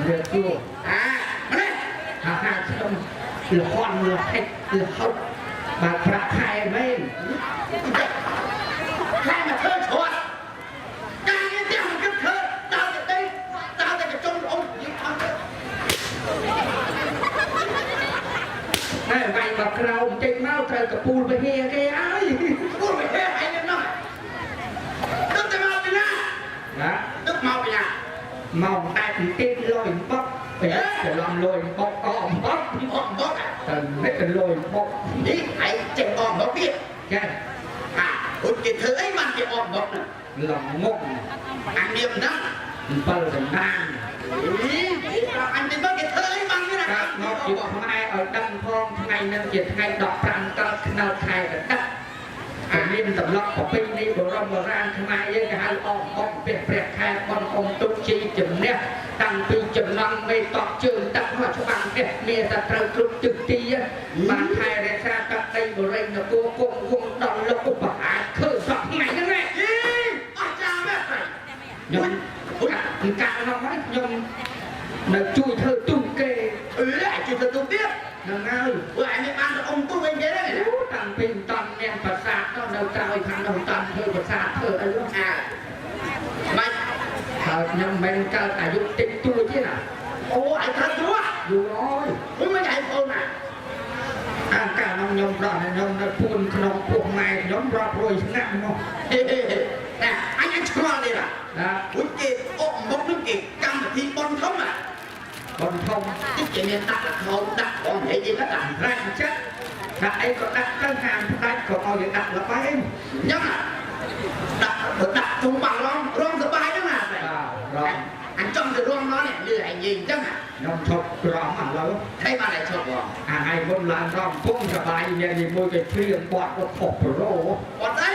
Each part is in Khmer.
រាបសួរ អាម្នេះ អាហារខ្ញុំលហន់លហិចលហុតបាទប្រាក់ខែមែន ខែមកធ្វើច្រត់ការងារផ្ទះមិនគិតធ្វើដើរតែដីដើរតែកញ្ចុងអូននិយាយអត់ទៅ តែវាយមកក្រោមចេញមកត្រូវកពូលពហិគេហើយ ពូលវិហេឯងនោះទឹកទៅមកពីណា ណា ទឹកមកពីណា មកតែបន្តិចលយបុកពេលច្រឡំលយបុកអមបុក អត់មក ទៅនេះទៅលយបុក នេះឯងចេះអត់មកទៀត ចា អាអូនគេធ្វើអីបានគេអត់មកណា លងងុក អញមានមិនដឹង 7តំណាង អីប្រាប់អញទៅមកគេធ្វើអីបានគេណា កាត់មកជាខ្មែរឲ្យដឹងផងថ្ងៃនឹងជាថ្ងៃ15កើតខ្នោតខែកដឹកតែមានតម្លប់ប្រពៃណីបរមបុរាណខ្មែរយើងគេហៅអមបុកពះព្រះខែបនអ៊ំទុកជីជំនះតាំងពីចំណងមេតបជើងទឹកមកច្បាំងផ្ទះមានតែត្រូវគ្រប់ទិសទីបានថែរក្សាទឹកដីបរិយនគរគង់វង្សដល់លោកឧបហាឃើញសពថ្ងៃហ្នឹងណា អីអស់ចាមែនស្រី ខ្ញុំកាលនោះហើយខ្ញុំនៅជួយធ្វើទូគេ អឺឯងជួយធ្វើទូទៀត ហ្នឹងហើយ ព្រោះឯងមានបានទៅអ៊ំទូវិញគេហ្នឹង តាំងពីមិនតាន់មានប្រាសាទនោះនៅក្រោយខាងនោះតាន់ធ្វើប្រាសាទធ្វើអីនោះ អាមិន ហើយខ្ញុំមិនកើតអាយុតិចតួចទេណា អូឯងត្រូវទូ យូរអើយ អូមិនឯងអូនណា អាកាលនោះខ្ញុំដល់ខ្ញុំនៅពួនក្នុងពោះម៉ែខ្ញុំរាប់រយឆ្នាំមក ហេហេតែអញអញឆ្ងល់នេះណា ណា ព្រោះគេអុកមុខនឹងគេកម្មវិធីប៉ុនធំណា បនធំ តិចគេមានដាក់លខោដាក់បងហេអីហ្នឹងដាក់ រ៉ាច់ចិត្តដាក់អីក៏ដាក់ទៅហាមផ្ដាច់ក៏ឲ្យគេដាក់ល្បែង អញ្ចឹងដាក់បើដាក់ជុំបាល់រងរងសបាយហ្នឹងណា បាទរង អញចង់ទៅរងដល់នេះលឺឯងនិយាយអញ្ចឹង ខ្ញុំឈប់ក្រំឥឡូវ ថៃបានតែឈប់បង អាថ្ងៃមុនឡើងរំពុំសបាយមាននីមួយគេព្រៀងបាត់ក៏ខុសប្រូ អត់អី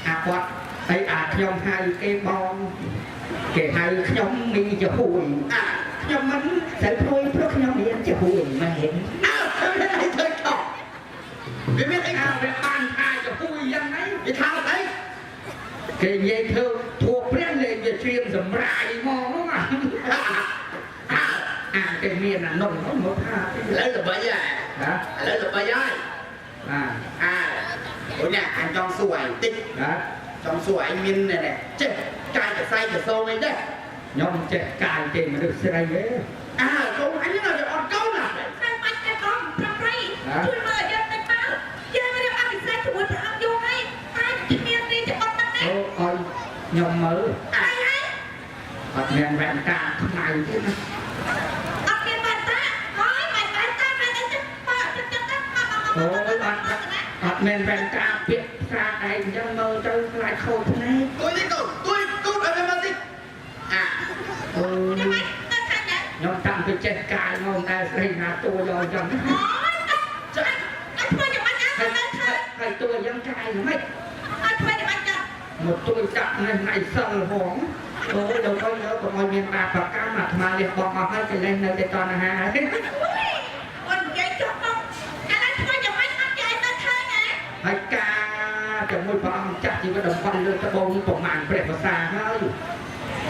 អាគាត់អីអាខ្ញុំហៅគេបងគេហៅខ្ញុំមីជាហួយ អា ខ្ញុំមិនស្រូវព្រួយព្រោះខ្ញុំមានជាហួយមែន អើធ្វើអីធ្វើខុសវាមានអី អើវាបានថាជាហួយយ៉ាងណា វាថាអី គេនិយាយធ្វើធួព្រះលេងវាជ្រៀងសម្រាយហ្មងហ្នឹងអាគេមានអានំហ្នឹងមកថា ឥឡូវល្បីហើយ ណា ឥឡូវល្បីហើយ អា អាអូនអញចង់សួរឯងតិច ណា ចង់សួរឯងមាននេះចេះកាយកសែកសងអីដែរ ខ្ញុំចេះកាយគេមនុស្សស្រីទេ អើកូនអញណាវាអត់កូនណា តែបាច់តែកងប្រប្រៃជួយមើលឲ្យយើងតិចមកយើងរៀបអភិសេកជាមួយព្រះអង្គយូរហើយតែគ្មានរាជបុត្រហ្នឹងណា អូឲ្យខ្ញុំមើល ហើយហើយ អត់មានវ៉ែនតាខ្មៅទេណា អត់មានបានតាហើយមិនបានតាមិនអីទេបើចិត្តចិត្តទៅមកមក អូយអត់អត់មានវ៉ែនតាពាក្យផ្សារឯងអញ្ចឹងមើលទៅខ្លាចខូចភ្នែក ទួយនេះកូនទួយកូនឲ្យវាមកតិចអា អូយ ចាំមិនទៅខាងណា ខ្ញុំតាំងពីចេះកាយមកមិនដែលស្រីណាតួយកអញ្ចឹង អូយទៅអត់ធ្វើយ៉ាងម៉េច ហើយ អត់ទៅ ហើយតួយ៉ាងកាយហ្មង អត់ធ្វើយ៉ាងម៉េចចា មកទួយកាក់នេះណៃសិលហងអូយដល់ទៅយកកុំឲ្យមានបាបកម្មអាត្មាលះបង់អស់ហើយកលែងនៅតែតណ្ហា អូយអូននិយាយចុះមកឥឡូវធ្វើយ៉ាងម៉េចអត់យាយទៅឃើញហ៎ ហើយការជាមួយព្រះអង្គចាស់ជីវិតតំបន់លើត្បូងប្រមាណព្រះភាសាហើយ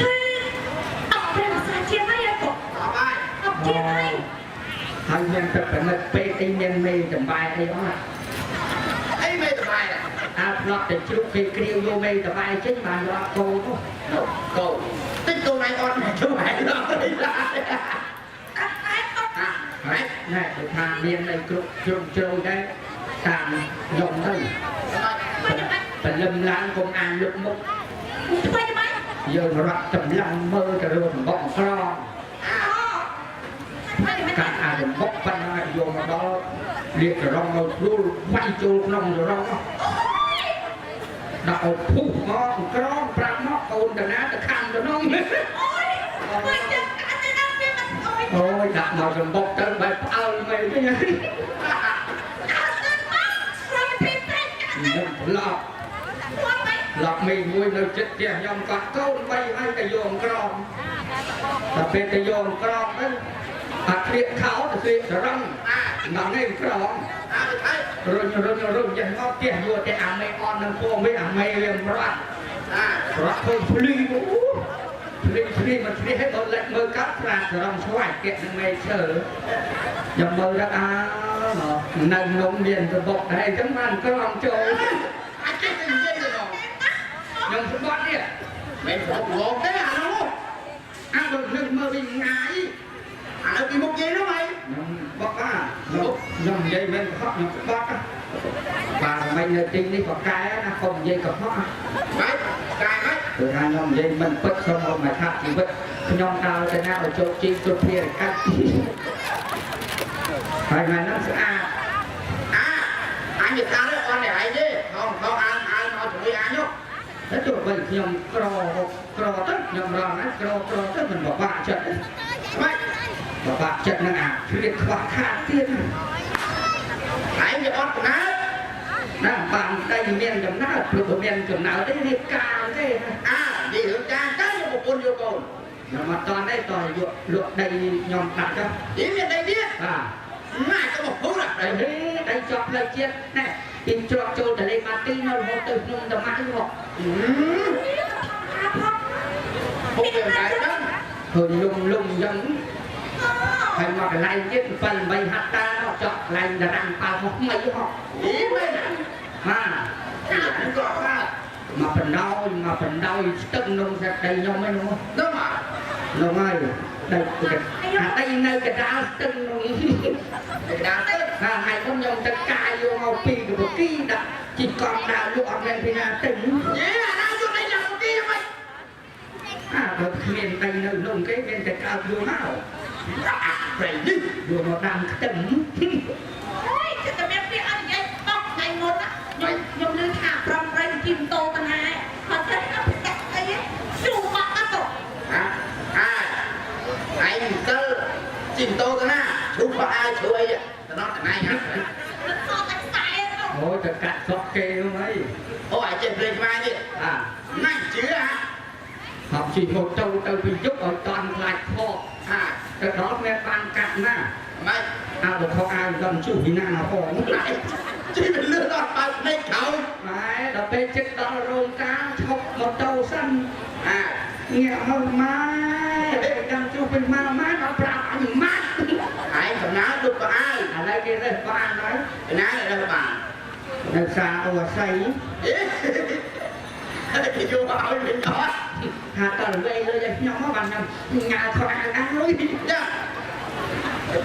គឺអត់ព្រះសាជាហើយអត់ អត់ហើយ អត់ជាហើយ ហើយមានទៅពិនិត្យពេទ្យអីមានមេចំបាយអីអត់ អីមេតបាយ អើផ្លត់តែជ្រូកគេគ្រាវយកមេតបាយចេញបានយកកូននោះ កូនតិចកូនឯងអត់ជួយឯងដល់ អត់អត់ អា ហើយណែទៅថាមានអីគ្រប់ជ្រុងជ្រោយដែរតាមខ្ញុំទៅ ធ្វើយ៉ាងម៉េច ព្រលឹមឡើងកុំអានលុកមុខ ធ្វើយ៉ាងម៉េច យើងរត់ចម្លងមើលទៅរឿងបងក្រង អូធ្វើយ៉ាងម៉េច កាត់អារំបុកប៉ុណ្ណាយកមកដល់លាករងមកស្រួលវាយចូលក្នុងរងដាក់ឲ្យពុះមកក្រងប្រាប់មកកូនតាណាទៅខាំទៅនោះ អូយធ្វើចឹងអត់ទៅដល់វាមិនអូយ អូយដាក់មកសម្បុកទៅបែបផ្អើលមែនទេ អត់ទៅមកព្រមពីពេក ខ្ញុំឡប់ ធ្វើម៉េច ឡប់មីមួយនៅចិត្តផ្ទះខ្ញុំក៏កូនបីហើយទៅយកក្រងដល់ពេលទៅយកក្រងទៅអាក្លៀកខោទៅក្លៀករង អា ដល់នេះក្រង អាទៅថៃ រុញរុញរុញចេះមកផ្ទះយកតែអាមេអននឹងពោមេអាមេវាមិនរត់ អា រត់ធ្វើភ្លីអូ ភ្លីភ្លីមកឈ្នះឲ្យបើលិចមើលកាត់ប្រាស្រងស្វាយគែកនឹងមេឈើខ្ញុំមើលដល់អើមកនៅនំមានសបុកដែរអញ្ចឹងបានក្រងចូល អាចចេះតែនិយាយទៅដល់ ខ្ញុំស្បត់នេះ មិនស្រុកលោកទេអានោះ អាដូចនឹងមើលវិញងាយ អានៅពីមុខយាយនោះហី ខ្ញុំបកអាខ្ញុំនិយាយមិនកុហកខ្ញុំស្បត់បាទមិននៅទីនេះក៏កែណាកុំនិយាយកុហក ម៉េចកែម៉េច ព្រោះថាខ្ញុំនិយាយមិនពិតសូមអមថាជីវិតខ្ញុំដើរទៅណាឲ្យជោគជ័យគ្រប់ភារកិច្ចហើយថ្ងៃហ្នឹងស្អាត អាអញវាថាអត់នេះឯងទេថងថងអានអានមកជាមួយអញនោះ តែទោះបីខ្ញុំក្រក្រទៅខ្ញុំរងណាក្រក្រទៅមិនពិបាកចិត្តទេ ម៉េច ពិបាកចិត្តនឹងអាឃ្លាតខ្វះខាតទៀត ឯងវាអត់កំណើត ណាបានតែមានកំណើតព្រោះមានកំណើតទេរៀបការទេ អានិយាយរឿងការទៅយកប្រពន្ធយកកូន ខ្ញុំអត់តន់ទេតយកលក់ដីខ្ញុំដាក់ចុះ នេះមានដីទៀត បាទ ម៉ែក៏មកពូដល់ ដីហេដីជាប់ផ្លូវជាតិណែពីជ្រកចូលទលេម៉ាទីនៅរហូតទៅភ្នំតាម៉ាក់មក ថាផង ពុកវាមិនដែរដឹង ឃើញលុំលុំអញ្ចឹងហើយមកកន្លែងទៀត7 8ហត្តាមកចောက်កន្លែងតារាងប៉ាល់ហោះថ្មីហោះ អីមែន បាទ អាក៏ខា មកបណ្ដោយមកបណ្ដោយស្ទឹងនំសាក់ដីខ្ញុំឯនោះ នោះមក នោះហើយដីអាដីនៅកដាលស្ទឹងនោះ កដាលទឹក ហាថ្ងៃខ្ញុំខ្ញុំទៅកាយយកមកពីកបគីដាក់ជីកង់ដើរលក់អត់មានពីណាទិញ យេអាណាយកដីឡើងគីហ្មង អាបើគ្មានដីនៅនោះគេមានតែកើតយកមក អាប្រៃនេះ យកមកដាំខ្ទឹម អូយចិត្តតែមានពាក្យអត់និយាយបោកថ្ងៃមុនណាខ្ញុំខ្ញុំឮថាប្រំប្រៃជិះម៉ូតូទៅណាអត់ទេអត់ដាក់អីជូបាក់អត់ទៅ អាឯងទៅជិះម៉ូតូទៅណាឈូផអាយឈូអីទៅដល់ថ្ងៃហ្នឹង មិនសតែខ្សែទៅ អូយទៅកាត់សក់គេនោះហី អូឯងចេះភ្លេងខ្មែរទៀត អា ណាច់ជឿហ่ะ ហប់ជិះម៉ូតូទៅពីយប់ឲ្យតន់ខ្លាចខក ហា ទៅដល់មានបានកាត់ណា ម៉េច អើបើខកអាវមិនដឹងជុះពីណាមកផង ជិះវាលឿនដល់បើកភ្នែកក្រោយ ម៉ែដល់ពេលជិតដល់រោងការឈប់ម៉ូតូសិន អា ងាកមកម៉ែដឹងជុះពីមកម៉ែដល់ប្រាប់អញម៉ាត់ ឯងកំណើតដូចក៏អាវ ឥឡូវគេរើសបានហើយ ណារើសបាន នៅផ្សារអូអាស័យ អេគេយកមកឲ្យវិញអត់ ថាតើវេលើឲ្យខ្ញុំមកបានខ្ញុំញ៉ាខកអាវអាយ ចា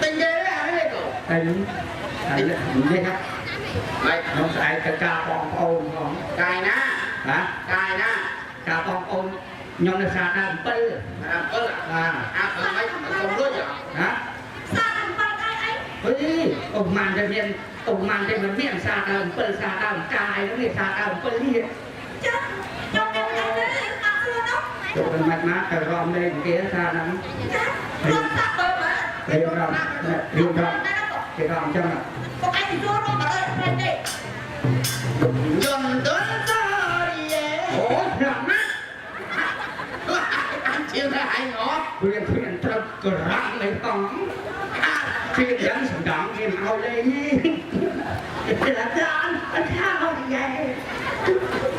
ទិញគេអានេះកូ តែហើយនិយាយថា ម៉េច ខ្ញុំស្អែកទៅការបងប្អូនផង កាយណា បាទ កាយណា ការបងប្អូនខ្ញុំនៅផ្សារដើម7 7 បាទ អាមិនកុំលួច ហ៎ សាអំបិលដែរអី ហេអូម៉ានតែមានអូម៉ានតែមិនមានផ្សារដើម7ផ្សារដើមកាយហ្នឹងនេះផ្សារដើម7នេះ ចឹងខ្ញុំមានអីទេអត់សួរនោះ ចូលទៅមិនមកទៅរំលេងគេថាហ្នឹង ចារំសាក់បើមើល រៀបរាប់រៀបរាប់គេរំចឹង កុំឯងសួររំអត់អីទេ យន្តតារីយេ អូយប្រាំណា អញជឿថាឯងអត់ ព្រៀងព្រៀងត្រូវក្រំអីផងព្រៀងយ៉ាងសំដងគេមកឲ្យលេងនេះគេថាអញថាអត់យ៉ែ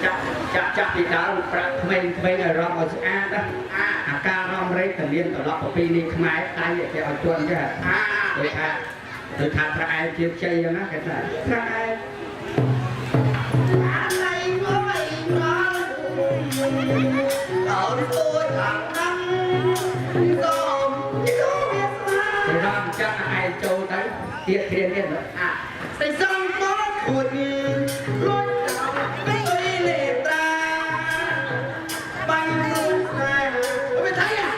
ចាប់ចាប់ចាប់ពីដើមប្រាក់ក្មេងៗឲ្យរំឲ្យស្អាតណា អា អាការរំរែកតែមានត្រឡប់ប្រពីនេះខ្មែរដៃគេឲ្យជន់ចេះ អា ដូចថាដូចថាប្រអែជាជ័យយ៉ាងណាគេថាប្រអែ អាណៃមកអីមកដល់ទួចខាងហ្នឹងសូមចូលវាស្មា គេរំចាប់ឯងចូលទៅទៀតគ្រាទៀត អាស្ដីសំមកខួចលួចទៅលេត្រាបាញ់ខ្លួនស្នេហ៍វាថៃអា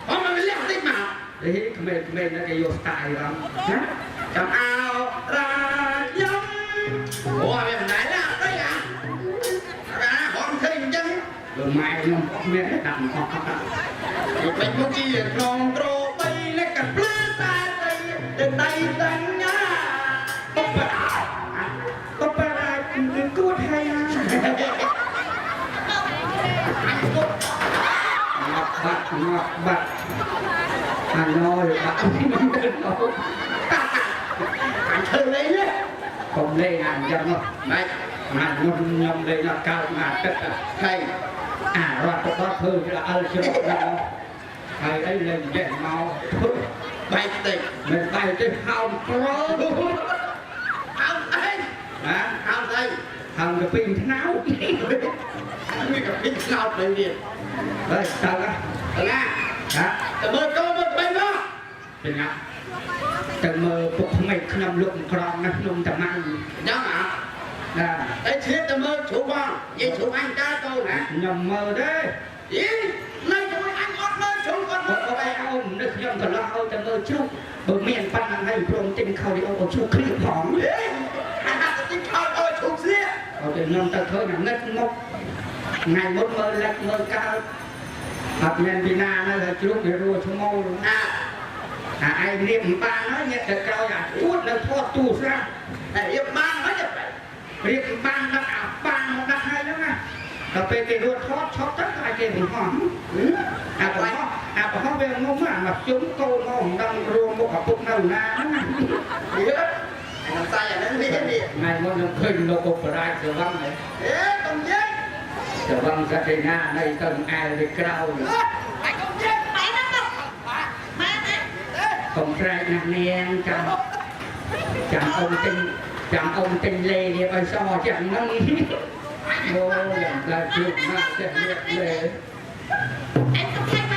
អមមកលះតិចមក អេក្មេងៗហ្នឹងគេយកស្ទាយរំណា ចាំអោរាយំអូវាមិនដែរណាអីអាអាហងឃើញអញ្ចឹង លោកម៉ែខ្ញុំអត់មានដាក់អត់អត់ យកពេញមុខជាក្នុងក្របីលក្ខភ្លឺតែត្រីទៅដៃតញ្ញា បុកបុករាជគឺគួតហើយ អញគត់ ងាប់បាត់ងាប់បាត់អាណយបាត់មិនទៅ អញធ្វើលេងទេ កុំលេងអាអញ្ចឹងនោះ ម៉េច អាខ្ញុំខ្ញុំលេងអត់កើតមកទឹក ហេ អារដ្ឋបတ်ធ្វើអល់ជ្រកដល់ហើយអីលេងចេះមកធ្វើ បែកតិច មិនបែកទេហោមប្រ ហោមអី ណា ហោមស្អី ហោមកពីថ្នោត មានកពីថ្នោតទៅទៀត ហើយតើ ណា ហា ទៅមើលកូនមើលក្មេងមក ពីណាទៅមើលពុកក្មេកខ្ញុំលុកក្រមណាខ្ញុំតាម៉ៅ យ៉ាងអា ណា តែឈៀតទៅមើលជ្រូកបងនិយាយជ្រូកអញតើកូនណា ខ្ញុំមើលទេ យីនៅជាមួយអញអត់មើលជ្រូកអត់មើល អត់អីអូននឹកខ្ញុំកន្លោះឲ្យទៅមើលជ្រូកបើមានប៉ុណ្ណឹងហើយព្រមទិញខោរីអូជ្រូកគ្លៀបផង ហេអាហាទិញខោឲ្យជ្រូកស្លៀក អត់ទេខ្ញុំទៅឃើញអាងឹតមុខថ្ងៃមុនមើលលិចមើលកើតអត់មានពីណានៅហើយជ្រូកវារួឈ្មោល ណា អាឯងរៀបមិនបានហើយញាក់ទៅក្រោយអាជួតនៅថតទូស្រាប់ តែរៀបបានហើយទៅ រៀបបានដាក់អាបានមកដាក់ហើយហ្នឹងណាដល់ពេលគេរត់ថតឆប់ទៅឲ្យគេបង្ហោះអាបង្ហោះអាបង្ហោះវាងុំអាមកជុំកូនមកមិនដឹងរួមមុខឪពុកនៅណាហ្នឹងណា យឺអានសាយអាហ្នឹងនេះនេះ ថ្ងៃមុនខ្ញុំឃើញលោកឧបរាជសវឹង ហេកុំយាយ សវឹងសតិណានៃទៅអែលទៅក្រោយ អាយកុំយាយ ម៉ែណាមកម៉ែណា កុំស្រែកណាស់នាងចាំចាំអ៊ំទិញចាំអ៊ំទិញលេរៀបឲ្យសចឹងហ្នឹងអូយ៉ាងដល់ជួបណាស់ចេះរៀបលេ អញទៅ